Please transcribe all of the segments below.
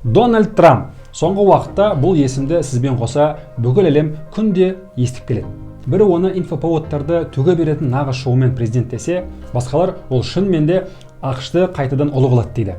Дональд Трамп. Соңғы уақытта бұл есімді сізбен қоса бүкіл әлем күнде естіп келеді. Бірі оны инфоповодтарды төге беретін нағыз шоумен президент десе, басқалар ол шынымен де АҚШ-ты қайтадан ұлы қылады дейді.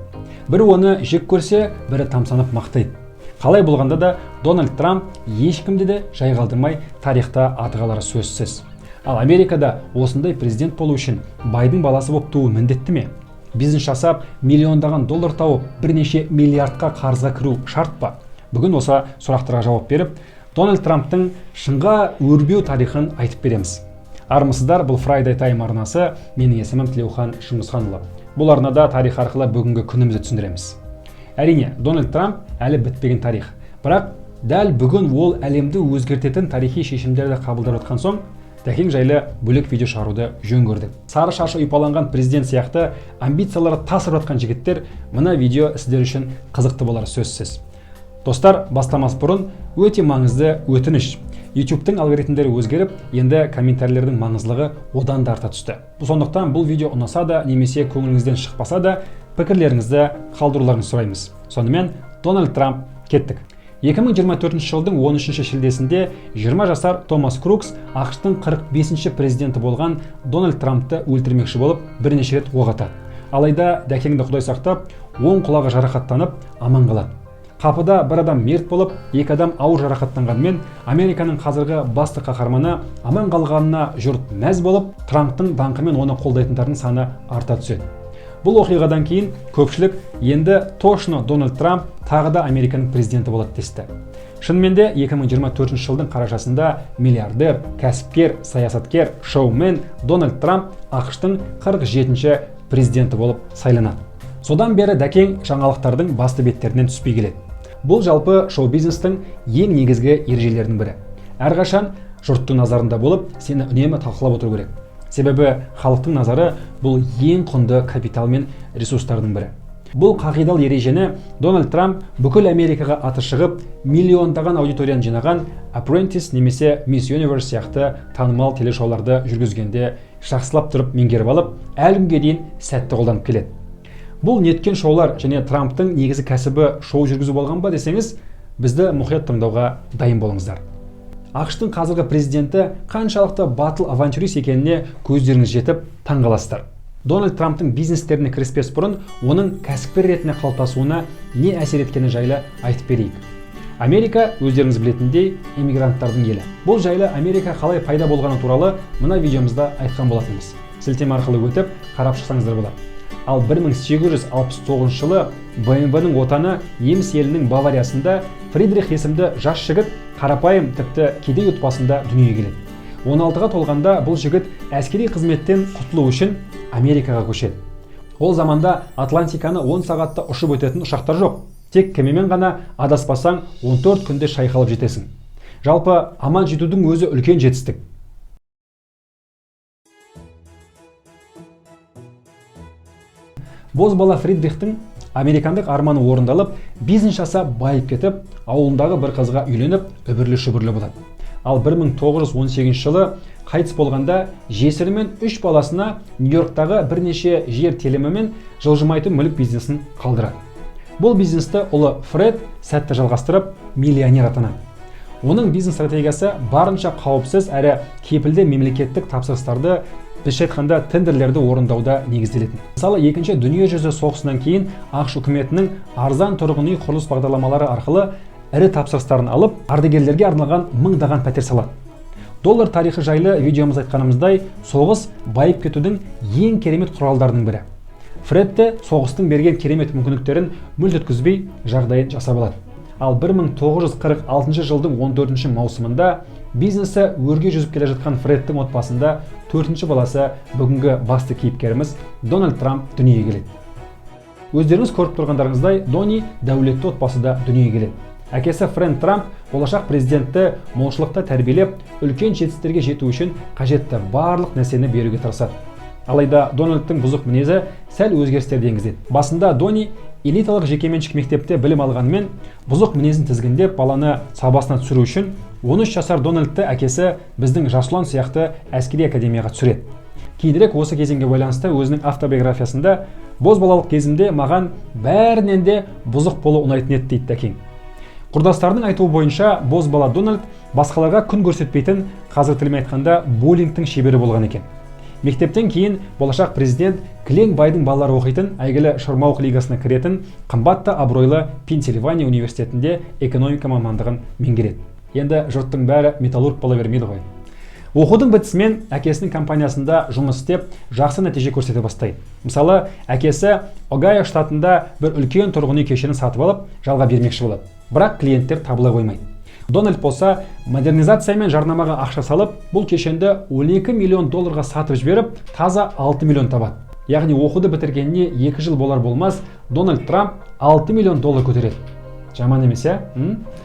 Бірі оны жек көрсе, бірі тамсанып мақтайды. Қалай болғанда да Дональд Трамп ешкімді де жай қалдырмай тарихта аты қалары сөзсіз. Ал Америкада осындай президент болу үшін байдың баласы болып туу міндетті ме? Бизнес жасап, миллиондаған доллар тауып, бірнеше миллиардқа қарызға кіру шарт па? Бүгін осы сұрақтарға жауап беріп, Дональд Трамптың шыңға өрбеу тарихын айтып береміз. Армысыздар, бұл Friday Time арнасы, менің есімім Тілеухан Шыңғысханұлы. Бұл арнада тарих арқылы бүгінгі күнімізді түсіндіреміз. Әрине, Дональд Трамп әлі бітпеген тарих. Бірақ дәл бүгін ол әлемді өзгертетін тарихи шешімдерді қабылдап жатқан соң, Дәкең жайлы бөлек видео шығаруды жөн көрдік. Сары шашы ұйпаланған президент сияқты амбициялары тасып жатқан жігіттер, мына видео сіздер үшін қызықты болары сөзсіз. Достар, бастамас бұрын өте маңызды өтініш. YouTube'тың алгоритмдері өзгеріп, енді комментарийлердің маңыздылығы одан да арта түсті. Сондықтан бұл видео ұнаса да немесе көңіліңізден шықпаса да пікірлеріңізді қалдыруларыңызды сұраймыз. Сонымен, Дональд Трамп, кеттік. 2024 жылдың 13 шілдесінде 20 жасар Томас Крукс АҚШ-тың 45-ші президенті болған Дональд Трампты өлтірмекші болып бірнеше рет оқ атады. Алайда Дәкеңді Құдай сақтап, оң құлағы жарақаттанып, аман қалады. Қапыда бір адам мерт болып, екі адам ауыр жарақаттанғанымен, Американың қазіргі басты қаһарманы аман қалғанына жұрт мәз болып, Трамптың даңқы мен оны қолдайтындардың саны арта түседі. Бұл оқиғадан кейін көпшілік енді точно Дональд Трамп тағы да Американың президенті болады десті. Шынымен де 2024 жылдың қарашасында миллиардер, кәсіпкер, саясаткер, шоумен Дональд Трамп АҚШ-тың 47-ші президенті болып сайланады. Содан бері Дәкең жаңалықтардың басты беттерінен түспей келеді. Бұл жалпы шоу-бизнестің ең негізгі ережелерінің бірі. Әрқашан жұрттың назарында болып, сені үнемі талқылап отыру керек. Себебі халықтың назары бұл ең құнды капитал мен ресурстардың бірі. Бұл қағидалы ережені Дональд Трамп бүкіл Америкаға аты шығып, миллиондаған аудиторияны жинаған Apprentice немесе Miss Universe сияқты танымал телешоуларды жүргізгенде жақсылап тұрып меңгеріп алып, әлі күнге дейін сәтті қолданып келеді. Бұл неткен шоулар және Трамптың негізгі кәсібі шоу жүргізу болған ба десеңіз, бізді мұқият тыңдауға дайын болыңыздар. АҚШ-тың қазіргі президенті қаншалықты батыл авантюрист екеніне көздеріңіз жетіп таң қаласыздар. Дональд Трамптың бизнестеріне кіріспес бұрын оның кәсіпкер ретінде қалыптасуына не әсер еткені жайлы айтып берейік. Америка, өздеріңіз білетіндей, эмигранттардың елі. Бұл жайлы Америка қалай пайда болғаны туралы мына видеомызда айтқан болатынбыз. Сілтеме арқылы өтіп, қарап шықсаңыздар болады. Ал 1869 жылы BMW-ның отаны неміс елінің Бавариясында Фридрих есімді жас жігіт қарапайым, тіпті кедей отбасында дүниеге келеді. 16-ға толғанда бұл жігіт әскери қызметтен құтылу үшін Америкаға көшеді. Ол заманда Атлантиканы 10 сағатта ұшып өтетін ұшақтар жоқ. Тек кемемен ғана адаспасаң 14 күнде шайқалып жетесің. Жалпы аман жетудің өзі үлкен жетістік. Бозбала Фридрихтің американдық арманы орындалып, бизнес жасап байып кетіп, ауылындағы бір қызға үйленіп, үбірлі-шүбірлі болады. Ал 1918 жылы қайтыс болғанда жесірі мен үш баласына Нью-Йорктағы бірнеше жер телімі мен жылжымайтын мүлік бизнесін қалдырады. Бұл бизнесті ұлы Фред сәтті жалғастырып, миллионер атанады. Оның бизнес стратегиясы барынша қауіпсіз әрі кепілді мемлекеттік тапсырыстарды, біздше айтқанда тендерлерді орындауда негізделетін. Мысалы, екінші дүниежүзі соғысынан кейін АҚШ үкіметінің арзан тұрғын үй құрылыс бағдарламалары арқылы ірі тапсырыстарын алып, ардагерлерге арналған мыңдаған пәтер салады. Доллар тарихы жайлы видеомыз айтқанымыздай, соғыс байып кетудің ең керемет құралдарының бірі. Фред те соғыстың берген керемет мүмкіндіктерін мүлт өткізбей жағдайын жасап алады. Ал 1946 жылдың 14 маусымында бизнесі өрге жүзіп келе жатқан Фредтің отбасында төртінші баласы, бүгінгі басты кейіпкеріміз Дональд Трамп дүниеге келеді. Өздеріңіз көріп тұрғандарыңыздай, Дони дәулетті отбасыда дүниеге келеді. Әкесі Фрэнк Трамп болашақ президентті молшылықта тәрбиелеп, үлкен жетістіктерге жету үшін қажетті барлық нәрсені беруге тырысады. Алайда Дональдтың бұзық мінезі сәл өзгерістерді енгізеді. Басында Дони элиталық жекеменшік мектепте білім алғанымен, бұзық мінезін тізгіндеп, баланы сабасына түсіру үшін 13 жасар Дональдты әкесі біздің Жасұлан сияқты әскери академияға түсіреді. Кейінірек осы кезеңге байланысты өзінің автобиографиясында бозбалалық кезімде маған бәрінен де бұзық болу ұнайтын еді дейді дәкең. Құрдастарының айтуы бойынша бозбала Дональд басқаларға күн көрсетпейтін, қазір тілмен айтқанда буллингтің шебері болған екен. Мектептен кейін болашақ президент кілең байдың балалары оқитын әйгілі Шырмауық лигасына кіретін қымбат та абыройлы Пенсильвания университетінде экономика мамандығын меңгереді. Енді жұрттың бәрі металлург бола бермейді ғой. Оқудың бітісімен әкесінің компаниясында жұмыс істеп, жақсы нәтиже көрсете бастайды. Мысалы, әкесі Огайо штатында бір үлкен тұрғын үй кешенін сатып алып, жалға бермекші болады. Бірақ клиенттер табыла қоймайды. Дональд болса, модернизация мен жарнамаға ақша салып, бұл кешенді 12 миллион долларға сатып жіберіп, таза 6 миллион табады. Яғни оқуды бітіргеніне 2 жыл болар болмас, Дональд Трамп 6 миллион доллар көтереді. Жаман емес, ә?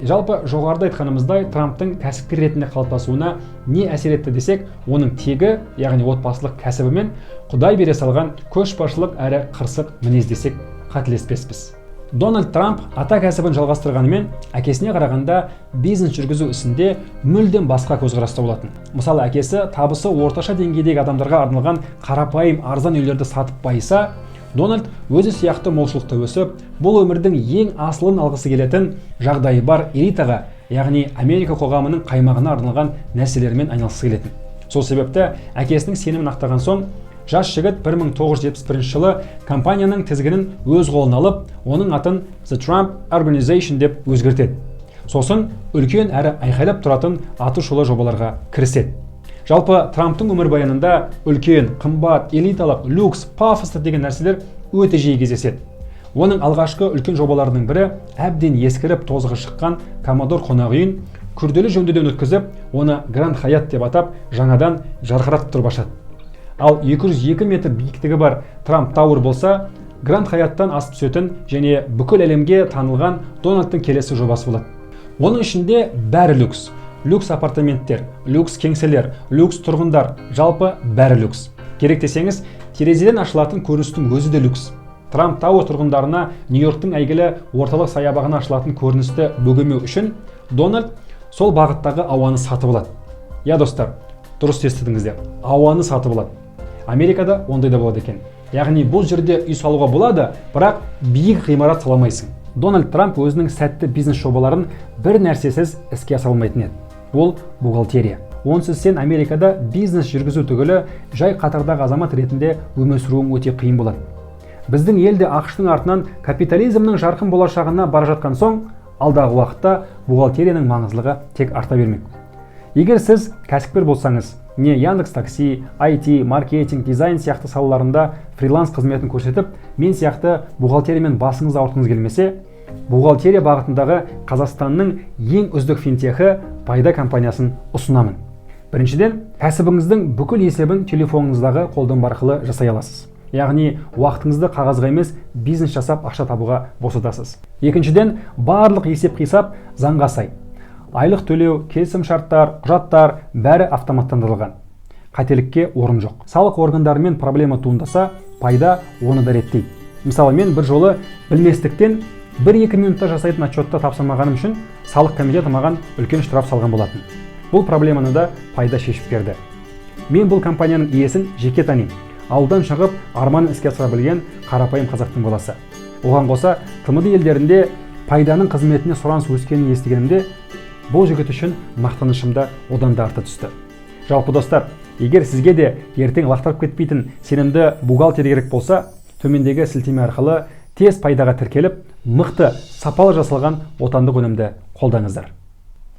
Жалпы жоғарыда айтқанымыздай, Трамптың кәсіпкер ретінде қалыптасуына не әсер етті десек, оның тегі, яғни отбасылық кәсібі мен Құдай бере салған көшбасшылық әрі қырсық мінез десек қателеспеспіз. Дональд Трамп ата кәсібін жалғастырғанымен, әкесіне қарағанда бизнес жүргізу ісінде мүлдем басқа көзқараста болатын. Мысалы, әкесі табысы орташа деңгейдегі адамдарға арналған қарапайым арзан үйлерді сатып байыса, Дональд өзі сияқты молшылықта өсіп, бұл өмірдің ең асылын алғысы келетін жағдайы бар элитаға, яғни Америка қоғамының қаймағына арналған нәрселермен айналысқысы келетін. Сол себепті әкесінің сенімін ақтаған соң, жас жігіт 1971 жылы компанияның тізгінін өз қолына алып, оның атын The Trump Organization деп өзгертеді. Сосын үлкен әрі айқайлап тұратын аты шулы жобаларға кіріседі. Жалпы Трамптың өмірбаянында үлкен, қымбат, элиталық, люкс, пафосты деген нәрселер өте жиі кездеседі. Оның алғашқы үлкен жобаларының бірі әбден ескіріп тозығы шыққан Коммодор қонақ үйін күрделі жөндеуден өткізіп, оны Гранд Хаят деп атап, жаңадан жарқыратып тұрып ашады. Ал 202 метр биіктігі бар Трамп Тауэр болса, Гранд Хаяттан асып түсетін және бүкіл әлемге танылған Дональдтың келесі жобасы болады. Оның ішінде бәрі люкс. Люкс апартаменттер, люкс кеңселер, люкс тұрғындар, жалпы бәрі люкс. Керек десеңіз, терезеден ашылатын көріністің өзі де люкс. Трамп Тауэр тұрғындарына Нью-Йорктың әйгілі орталық саябағына ашылатын көріністі бөгемеу үшін Дональд сол бағыттағы ауаны сатып алады. Я, достар, дұрыс естідіңіздер, ауаны сатып алады. Америкада ондай да болады екен. Яғни бұл жерде үй салуға болады, бірақ биік ғимарат сала алмайсың. Дональд Трамп өзінің сәтті бизнес жобаларын бір нәрсесіз іске аса алмайтын еді. Ол бухгалтерия. Онсыз сен Америкада бизнес жүргізу түгілі жай қатардағы азамат ретінде өмір сүруің өте қиын болады. Біздің елде АҚШ-тың артынан капитализмнің жарқын болашағына бара жатқан соң, алдағы уақытта бухгалтерияның маңыздылығы тек арта бермек. Егер сіз кәсіпкер болсаңыз, не Яндекс Такси, IT, маркетинг, дизайн сияқты салаларында фриланс қызметін көрсетіп, мен сияқты бухгалтериямен басыңызды ауыртқыңыз келмесе, бухгалтерия бағытындағы Қазақстанның ең үздік финтехі Пайда компаниясын ұсынамын. Біріншіден, кәсібіңіздің бүкіл есебін телефоныңыздағы қолданба арқылы жасай аласыз. Яғни уақытыңызды қағазға емес, бизнес жасап ақша табуға босатасыз. Екіншіден, барлық есеп-қисап заңға сай. Айлық төлеу, келісім шарттар, құжаттар бәрі автоматтандырылған. Қателікке орын жоқ. Салық органдарымен проблема туындаса, Пайда оны да реттейді. Мысалы, мен бір жолы білместіктен 1-2 минутта жасайтын отчетты тапсырмағаным үшін салық комитеті маған үлкен штраф салған болатын. Бұл проблеманы да Пайда шешіп берді. Мен бұл компанияның иесін жеке танимын. Ауылдан шығып, арманын іске асыра білген қарапайым қазақтың баласы. Оған қоса, ТМД елдерінде Пайданың қызметіне сұраныс өскенін естігенімде, бұл жігіт үшін мақтанышым да одан да арта түсті. Жалпы достар, егер сізге де ертең лақтырып кетпейтін сенімді бухгалтер керек болса, төмендегі сілтеме арқылы тез Пайдаға тіркеліп, мықты, сапалы жасалған отандық өнімді қолдаңыздар.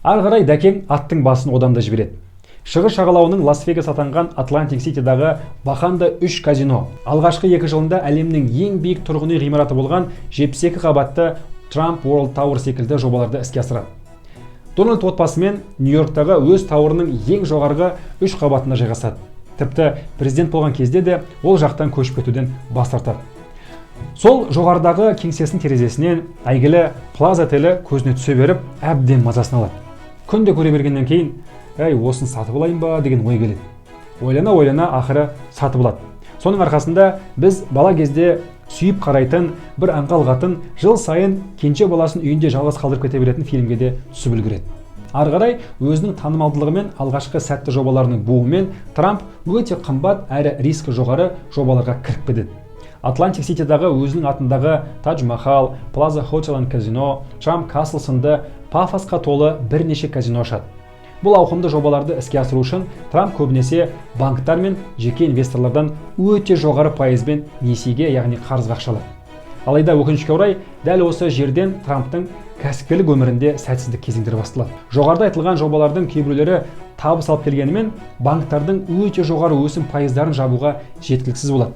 Ары қарай дәкең аттың басын одан да жібереді. Шығыс жағалауының Лас-Вегас атанған Атлантик Ситидағы бақандай 3 казино. Алғашқы 2 жылында әлемнің ең биік тұрғын үй ғимараты болған 72 қабатты Trump World Tower секілді жобаларды іске асырады. Дональд отбасымен Нью-Йорктағы өз тауэрының ең жоғарғы 3 қабатында жайғасады. Тіпті президент болған кезде де ол жақтан көшіп кетуден бас тартады. Сол жоғарыдағы кеңсесінің терезесінен әйгілі Плаза отелі көзіне түсе беріп, әбден мазасын алады. Күнде көре бергеннен кейін, әй, осыны сатып алайын ба деген ой келеді. Ойлана ойлана ақыры сатып алады. Соның арқасында біз бала кезде сүйіп қарайтын бір аңқал қатын жыл сайын кенже баласын үйінде жалғыз қалдырып кете беретін фильмге де түсіп үлгереді. Ары қарай өзінің танымалдылығымен, алғашқы сәтті жобаларының буымен Трамп өте қымбат әрі рискі жоғары жобаларға кіріп кетеді. Атлантик Ситидағы өзінің атындағы Тадж Махал, Плаза Хотел энд Казино, Трамп Касл сынды пафосқа толы бірнеше казино ашады. Бұл ауқымды жобаларды іске асыру үшін Трамп көбінесе банктар мен жеке инвесторлардан өте жоғары пайызбен несиеге, яғни қарызға ақша алады. Алайда өкінішке орай, дәл осы жерден Трамптың кәсіпкерлік өмірінде сәтсіздік кезеңдері басталады. Жоғарыда айтылған жобалардың кейбіреулері табыс алып келгенімен, банктардың өте жоғары өсім пайыздарын жабуға жеткіліксіз болады.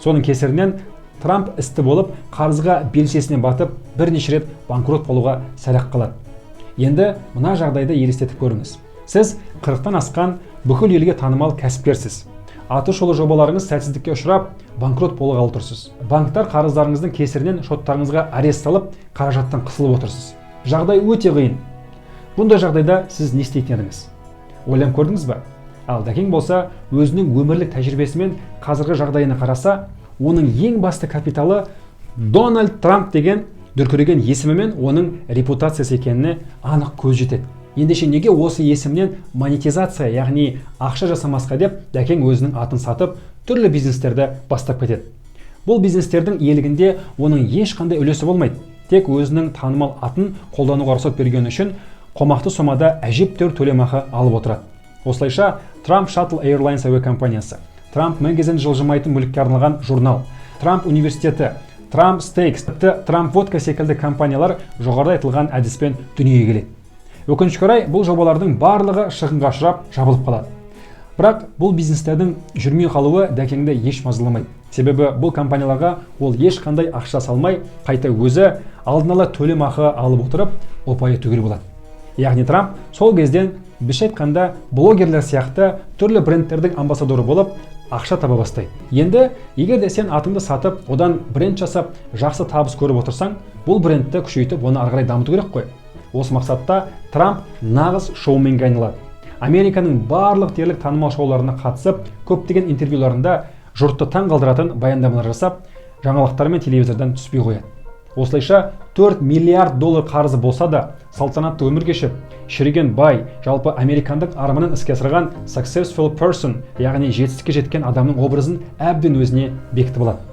Соның кесірінен Трамп істі болып, қарызға белшесінен батып, бірнеше рет банкрот болуға сәл-ақ қалады. Енді мына жағдайды елестетіп көріңіз. Сіз 40-тан асқан, бүкіл елге танымал кәсіпкерсіз. Аты шулы жобаларыңыз сәтсіздікке ұшырап, банкрот болғалы тұрсыз. Банктар қарыздарыңыздың кесірінен шоттарыңызға арест салып, қаражаттан қысылып отырсыз. Жағдай өте қиын. Бұндай жағдайда сіз не істейтін едіңіз? Ойланып көрдіңіз ба? Ал Дәкең болса, өзінің өмірлік тәжірибесімен қазіргі жағдайына қараса, оның ең басты капиталы Дональд Трамп деген дүркіреген есімі мен оның репутациясы екеніне анық көз жетеді. Ендеше неге осы есімнен монетизация, яғни ақша жасамасқа деп Дәкең өзінің атын сатып, түрлі бизнестерді бастап кетеді. Бұл бизнестердің иелігінде оның ешқандай үлесі болмайды. Тек өзінің танымал атын қолдануға рұқсат бергені үшін қомақты сомада әжептәуір төлемақы алып отырады. Осылайша Трамп Shuttle Airlines әуе компаниясы, Трамп Magazine жылжымайтын мүлікке арналған журнал, Трамп университеті, Трамп Steaks, тіпті Трамп Водка секілді компаниялар жоғарыда айтылған әдіспен дүниеге келеді. Өкінішке орай, бұл жобалардың барлығы шығынға ұшырап, жабылып қалады. Бірақ бұл бизнестердің жүрмей қалуы Дәкеңді еш мазаламайды. Себебі бұл компанияларға ол ешқандай ақша салмай, қайта өзі алдын ала төлемақы алып отырып, ұпайы түгел болады. Яғни Трамп сол кезден, бізше айтқанда, блогерлер сияқты түрлі брендтердің амбассадоры болып, ақша таба бастайды. Енді егер де сен атыңды сатып, одан бренд жасап, жақсы табыс көріп отырсаң, бұл брендті күшейтіп, оны ары қарай дамыту керек қой. Осы мақсатта Трамп нағыз шоуменге айналады. Американың барлық дерлік танымал шоуларына қатысып, көптеген интервьюларында жұртты таң қалдыратын баяндамалар жасап, жаңалықтар мен телевизордан түспей қояды. Осылайша 4 миллиард доллар қарызы болса да, салтанатты өмір кешіп, шіріген бай, жалпы американдық арманын іске асырған successful person, яғни жетістікке жеткен адамның образын әбден өзіне бекітіп алады.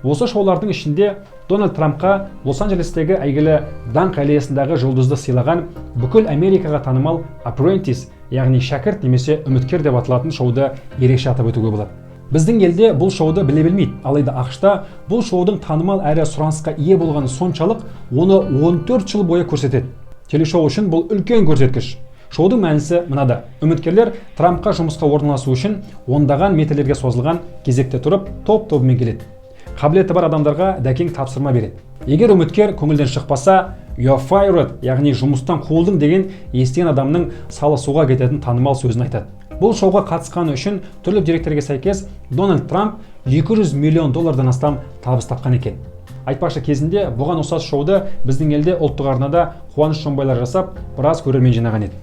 Осы шоулардың ішінде Дональд Трампқа Лос-Анджелестегі әйгілі Даңқ аллеясындағы жұлдызды сыйлаған бүкіл Америкаға танымал Apprentice, яғни шәкірт немесе үміткер деп аталатын шоуды ерекше атап өтуге болады. Біздің елде бұл шоуды біле білмейді, алайда АҚШ-та бұл шоудың танымал әрі сұранысқа ие болғаны соншалық, оны 14 жыл бойы көрсетеді. Телешоу үшін бұл үлкен көрсеткіш. Шоудың мәнісі мынада: үміткерлер Трампқа жұмысқа орналасу үшін ондаған метрлерге созылған кезекте тұрып, топ тобымен келеді. Қабілеті бар адамдарға Дәкең тапсырма береді. Егер үміткер көңілден шықпаса, "You are fired", яғни жұмыстан қуылдың деген естіген адамның салы суға кететін танымал сөзін айтады. Бұл шоуға қатысқаны үшін түрлі деректерге сәйкес Дональд Трамп 200 миллион доллардан астам табыс тапқан екен. Айтпақшы, кезінде бұған ұқсас шоуды біздің елде ұлттық арнада Қуаныш Шонбайлар жасап, біраз көрермен жинаған еді.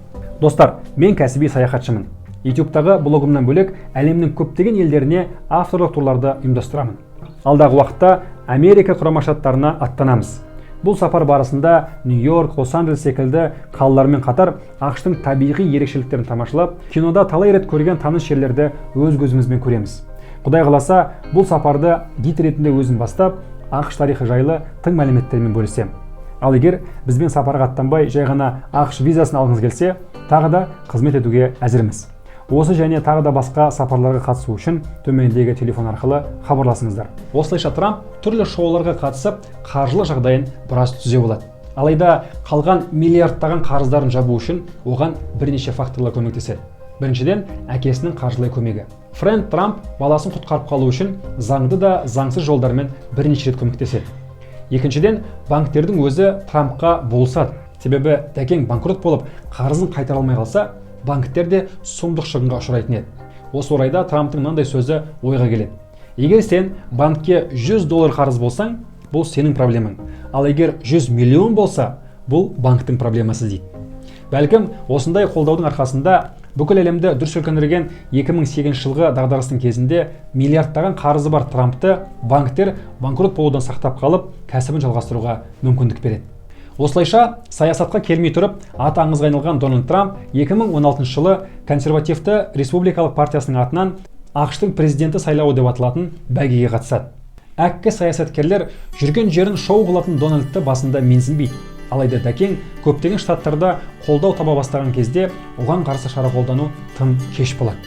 Достар, мен кәсіби саяхатшымын. Ютубтағы блогымнан бөлек, әлемнің көптеген елдеріне авторлық турларды ұйымдастырамын. Алдағы уақытта Америка Құрама Штаттарына аттанамыз. Бұл сапар барысында Нью-Йорк, Лос-Анджелес секілді қалалармен қатар АҚШ-тың табиғи ерекшеліктерін тамашалап, кинода талай рет көрген таныс жерлерді өз көзімізбен көреміз. Құдай қаласа, бұл сапарды гид ретінде өзім бастап, АҚШ тарихы жайлы тың мәліметтермен бөлісемін. Ал егер бізбен сапарға аттанбай, жай ғана АҚШ визасын алғыңыз келсе, тағы да қызмет етуге әзірміз. Осы және тағы да басқа сапарларға қатысу үшін төмендегі телефон арқылы хабарласыңыздар. Осылайша Трамп түрлі шоуларға қатысып, қаржылық жағдайын біраз түзеп алады. Алайда қалған миллиардтаған қарыздарын жабу үшін оған бірнеше факторлар көмектеседі. Біріншіден, әкесінің қаржылай көмегі. Фрэнк Трамп баласын құтқарып қалу үшін заңды да, заңсыз жолдармен бірнеше рет көмектеседі. Екіншіден, банктердің өзі Трампқа болысады. Себебі Дәкең банкрот болып, қарызын қайтара алмай қалса, банктер де сұмдық шығынға ұшырайтын еді. Осы орайда Трамптың мынандай сөзі ойға келеді: "Егер сен банкке 100 доллар қарыз болсаң, бұл сенің проблемаң, ал егер 100 миллион болса, бұл банктің проблемасы", – дейді. Бәлкім, осындай қолдаудың арқасында бүкіл әлемді дүр сілкіндірген 2008 жылғы дағдарыстың кезінде миллиардтаған қарызы бар Трампты банктер банкрот болудан сақтап қалып, кәсібін жалғастыруға мүмкіндік береді. Осылайша саясатқа келмей тұрып, аты аңызға айналған Дональд Трамп 2016 жылы консервативті республикалық партиясының атынан АҚШ-тың президенті сайлауы деп аталатын бәйгеге қатысады. Әккі саясаткерлер жүрген жерін шоу қылатын Дональдты басында менсінбейді. Алайда дәкең көптеген штаттарда қолдау таба бастаған кезде оған қарсы шара қолдану тым кеш болады.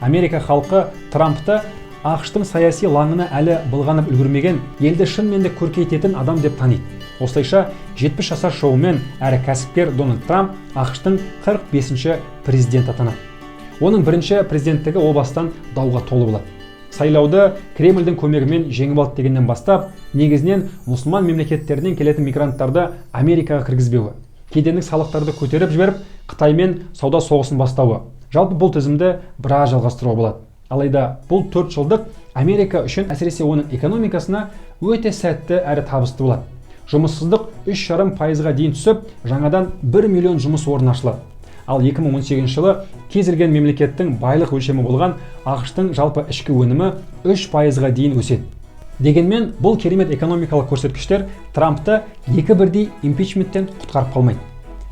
Америка халқы Трампты АҚШ-тың саяси лаңына әлі былғанып үлгермеген, елді шынымен де көркейтетін адам деп таниды. Осылайша 70 жасар шоумен әрі кәсіпкер Дональд Трамп АҚШ-тың 45-ші президенті атанады. Оның бірінші президенттігі о бастан дауға толы болады. Сайлауды Кремльдің көмегімен жеңіп алды дегеннен бастап, негізінен мұсылман мемлекеттерінен келетін мигранттарды Америкаға кіргізбеуі, кедендік салықтарды көтеріп жіберіп, Қытаймен сауда соғысын бастауы. Жалпы бұл тізімді біраз жалғастыруға болады. Алайда бұл 4 жылдық Америка үшін, әсіресе оның экономикасына өте сәтті әрі табысты болады. Жұмыссыздық 3,5%-ға дейін түсіп, жаңадан 1 миллион жұмыс орны ашылады. Ал 2018 жылы кез келген мемлекеттің байлық өлшемі болған АҚШ-тың жалпы ішкі өнімі 3%-ға дейін өседі. Дегенмен бұл керемет экономикалық көрсеткіштер Трампты екі бірдей импичменттен құтқарып қалмайды.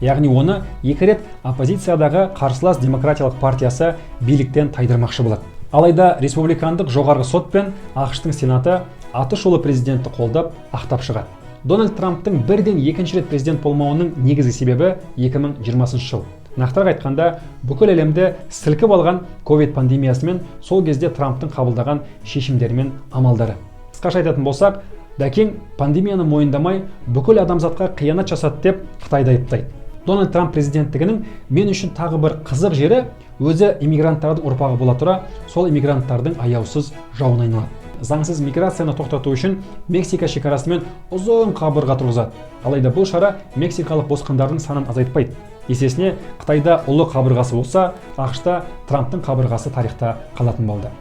Яғни оны екі рет оппозициядағы қарсылас демократиялық партиясы биліктен тайдырмақшы болады. Алайда республикандық жоғарғы сот пен АҚШ-тың сенаты аты шулы президентті қолдап, ақтап шығады. Дональд Трамптың бірден екінші рет президент болмауының негізгі себебі 2020 жыл. Нақтырақ айтқанда, бүкіл әлемді сілкіп алған ковид пандемиясы мен сол кезде Трамптың қабылдаған шешімдері мен амалдары. Қысқаша айтатын болсақ, дәкең пандемияны мойындамай, бүкіл адамзатқа қиянат жасады деп Қытайды айыптайды. Дональд Трамп президенттігінің мен үшін тағы бір қызық жері, өзі иммигранттардың ұрпағы бола тұра, сол иммигранттардың аяусыз жауына айналады. Заңсыз миграцияны тоқтату үшін Мексика шекарасымен ұзын қабырға тұрғызады. Алайда бұл шара мексикалық босқындардың санын азайтпайды. Есесіне Қытайда ұлы қабырғасы болса, АҚШ-та Трамптың қабырғасы тарихта қалатын болды.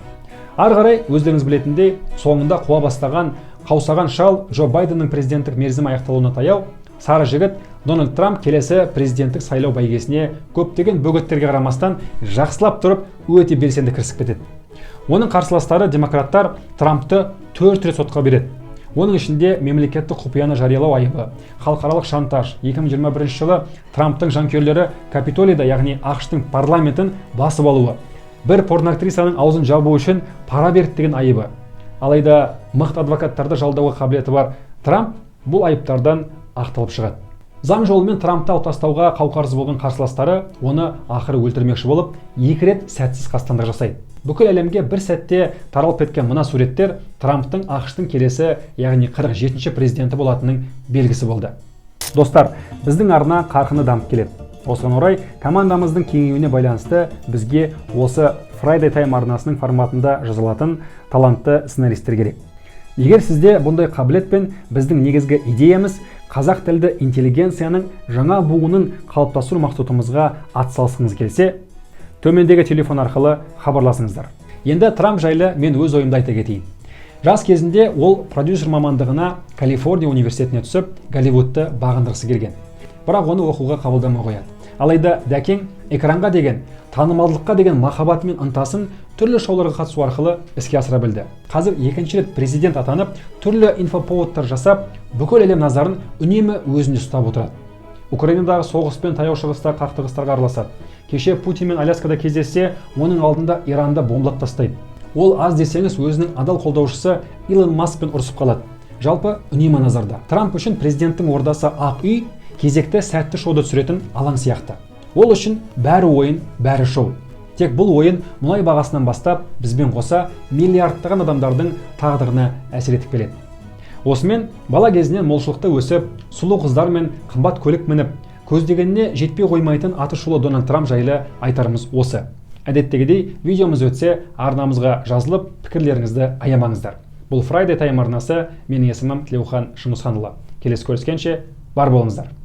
Ары қарай өздеріңіз білетіндей, соңында қуа бастаған қаусаған шал Джо Байденнің президенттік мерзімі аяқталуына таяу сары жігіт Дональд Трамп келесі президенттік сайлау бәйгесіне көптеген бөгеттерге қарамастан жақсылап тұрып өте белсенді кірісіп кетеді. Оның қарсыластары демократтар Трампты 4 рет сотқа береді. Оның ішінде мемлекеттік құпияны жариялау айыбы, халықаралық шантаж. 2021 жылы Трамптың жанкүйерлері Капитолийда, яғни АҚШ-тың парламентін басып алуы, бір порноактрисаның аузын жабу үшін пара берді деген айыбы. Алайда мықты адвокаттарды жалдауға қабілеті бар Трамп бұл айыптардан ақталып шығады. Заң жолымен Трампты алып тастауға қауқарсыз болған қарсыластары оны ақыры өлтірмекші болып, 2 рет сәтсіз қастандық жасайды. Бүкіл әлемге бір сәтте таралып кеткен мына суреттер Трамптың АҚШ-тың келесі, яғни 47-ші президенті болатынының белгісі болды. Достар, біздің арна қарқынды дамып келеді. Осыған орай командамыздың кеңеюіне байланысты бізге осы Friday Time арнасының форматында жазылатын талантты сценаристер керек. Егер сізде бұндай қабілет пен біздің негізгі идеямыз қазақ тілді интеллигенцияның жаңа буынын қалыптастыру мақсатымызға атсалысқыңыз келсе, төмендегі телефон арқылы хабарласыңыздар. Енді Трамп жайлы мен өз ойымды айта кетейін. Жас кезінде ол продюсер мамандығына Калифорния университетіне түсіп, Голливудты бағындырғысы келген. Бірақ оны оқуға қабылдамай қояды. Алайда дәкең экранға деген, танымалдылыққа деген махаббаты мен ынтасын түрлі шоуларға қатысу арқылы іске асыра білді. Қазір екінші рет президент атанып, түрлі инфоповодтар жасап, бүкіл әлем назарын үнемі өзінде ұстап отырады. Украинадағы соғыс пен Таяу Шығыстағы қақтығыстарға араласады. Кеше Путинмен Аляскада кездессе, оның алдында Иранды бомбалап тастайды. Ол аз десеңіз, өзінің адал қолдаушысы Илон Маскпен ұрысып қалады. Жалпы үнемі назарда. Трамп үшін президенттің ордасы Ақ үй кезекті сәтті шоуды түсіретін алаң сияқты. Ол үшін бәрі ойын, бәрі шоу. Тек бұл ойын мұнай бағасынан бастап бізбен қоса миллиардтаған адамдардың тағдырына әсер етіп келеді. Осымен бала кезінен молшылықта өсіп, сұлу қыздар мен қымбат көлік мініп, көздегеніне жетпей қоймайтын аты шулы Дональд Трамп жайлы айтарымыз осы. Әдеттегідей видеомыз өтсе, арнамызға жазылып, пікірлеріңізді аямаңыздар. Бұл Friday Time арнасы, менің есімім Тілеухан Шыңғысханұлы. Келесі көріскенше бар болыңыздар.